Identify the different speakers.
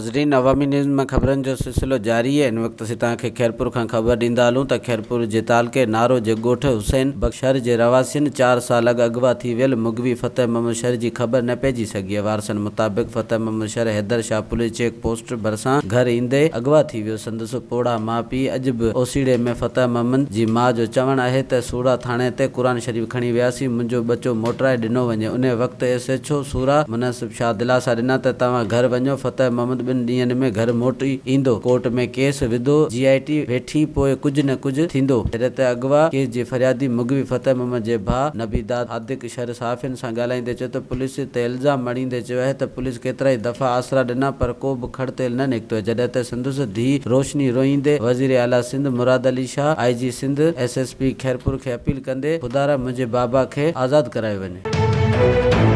Speaker 1: ناظرين عوامي نيوز مان خبرن جو سلسلو جاري آهي ان وقت اسين توهان کي خيرپور کان خبر ڏيندا هلون ته خيرپور جي تعلقي نارو جي ڳوٺ حسين بخش شھر جي رهواسين چار سال اڳ اغوا ٿي ويل مغوي فتح محمد شھر جي خبر نه پئجي سگهي آهي وارثن مطابق Fateh Muhammad Shar Haider Shah police check post ڀرسان گهر ايندي اغوا ٿي ويو سندس پوڙها ماء پيء اڄ به اوسيڙي ۾ فتح محمد جي ماء جو چوڻ آهي ته سوڙا ٿاڻي تي قرآن شريف کڻي وياسين منهنجو ٻچو موٽرائي ڏنو وڃي انهي وقت ايس ايڇ او سورا مناسب شاهه دلاسا ڏنا ته توهان گهر وڃو، فتح محمد ٻن ڏينهن ۾ گهر موٽي ايندو، ڪورٽ ۾ ڪيس وڌو، جي آء ٽي ويٺي پوء ڪجهه نه ڪجهه ٿيندو، جڏهن ته اغوا ڪيس جي فريادي مغوي فتح محمد جي ڀاء نبي داد صادق شر صحافين سان ڳالهائيندي چيو ته پوليس تي الزام مڙهيندي چيو آهي ته پوليس ڪيترائي دفعا آسرا ڏنا پر ڪو به کڙ تيل نه نڪتو آهي، جڏهن ته سندس ڌيء روشني روئيندي وزير اعليٰ Sindh Murad Ali Shah, I G Sindh, S S P Khairpur کي اپيل ڪندي خدارا منهنجي بابا کي آزاد ڪرايو وڃي.